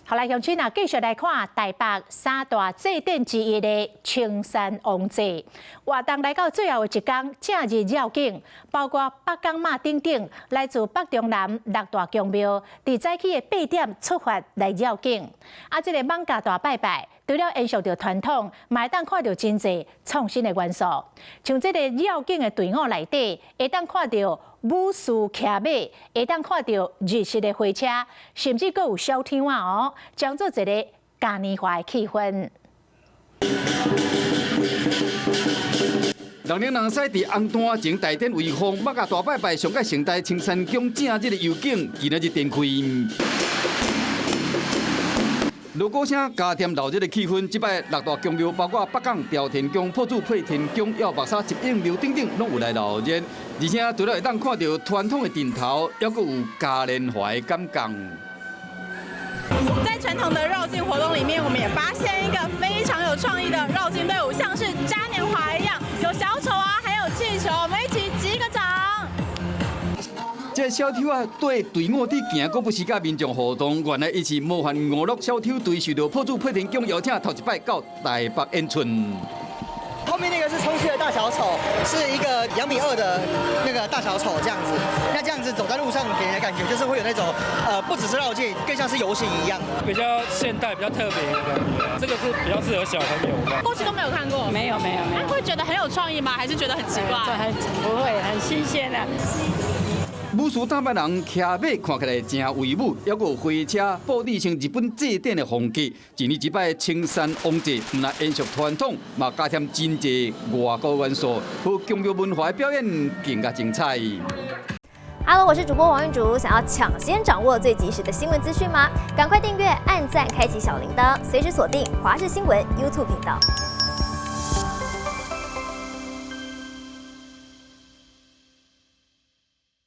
好來，鄉親啊，繼續來看台北三大祭典之一的青山王祭活動，來到最後的一天，正日繞境，包括北港媽等等，來自北中南六大宮廟，佇早起的8點出發來繞境。啊，這個艋舺大拜拜，除了延續著傳統，嘛會當看著真濟創新的元素，像這個繞境的隊伍內底，會當看著武士騎馬，會當看著日式的火車，甚至閣有小天仔哦，將做一个嘉年華的氣氛。人龍人驶佇紅毯前大展威風，艋舺大拜拜上蓋盛大青山宮正日的遊景，今仔日展開。鑼鼓聲加添鬧熱的氣氛，這擺六大宮廟包括北港朝天宮、朴子配天宮、藥白沙集應廟等等，攏有來鬧熱。而且除了會當看著傳統的陣頭，猶閣有嘉年華的感覺。在傳統的繞境活動裡面，我們也發現一個非常有創意的繞境隊伍，像是嘉年華一樣，有小丑啊，還有氣球，我們一起擊個掌。這个小丑仔綴隊伍佇行，閣不時佮民眾互動。原來伊是魔幻娛樂小丑隊，受著朴子配天宮邀請，頭一擺到台北演出。後面那個是充氣的大小丑，是一個2.2米的那個大小丑，這樣子。那這樣子走在路上，給人的感覺就是會有那種，不只是繞境，更像是遊行一樣。比較現代、比較特別的感覺，這個是比較適合小朋友的。過去都沒有看過，沒有沒有沒有。會覺得很有創意嗎？還是覺得很奇怪？很不會，很新鮮啊。武士打扮人騎馬看起來誠威武，猶閣有火車布置成日本祭典的風格。今年這擺青山王祭，毋但延續傳統，嘛加添真濟外國元素，予宮廟文化的表演更加精彩。 Hello，我是主播王玉竹，想要搶先掌握最及時的新聞資訊嗎？趕快訂閱、按讚、開啟小鈴鐺，隨時鎖定華視新聞 YouTube 頻道。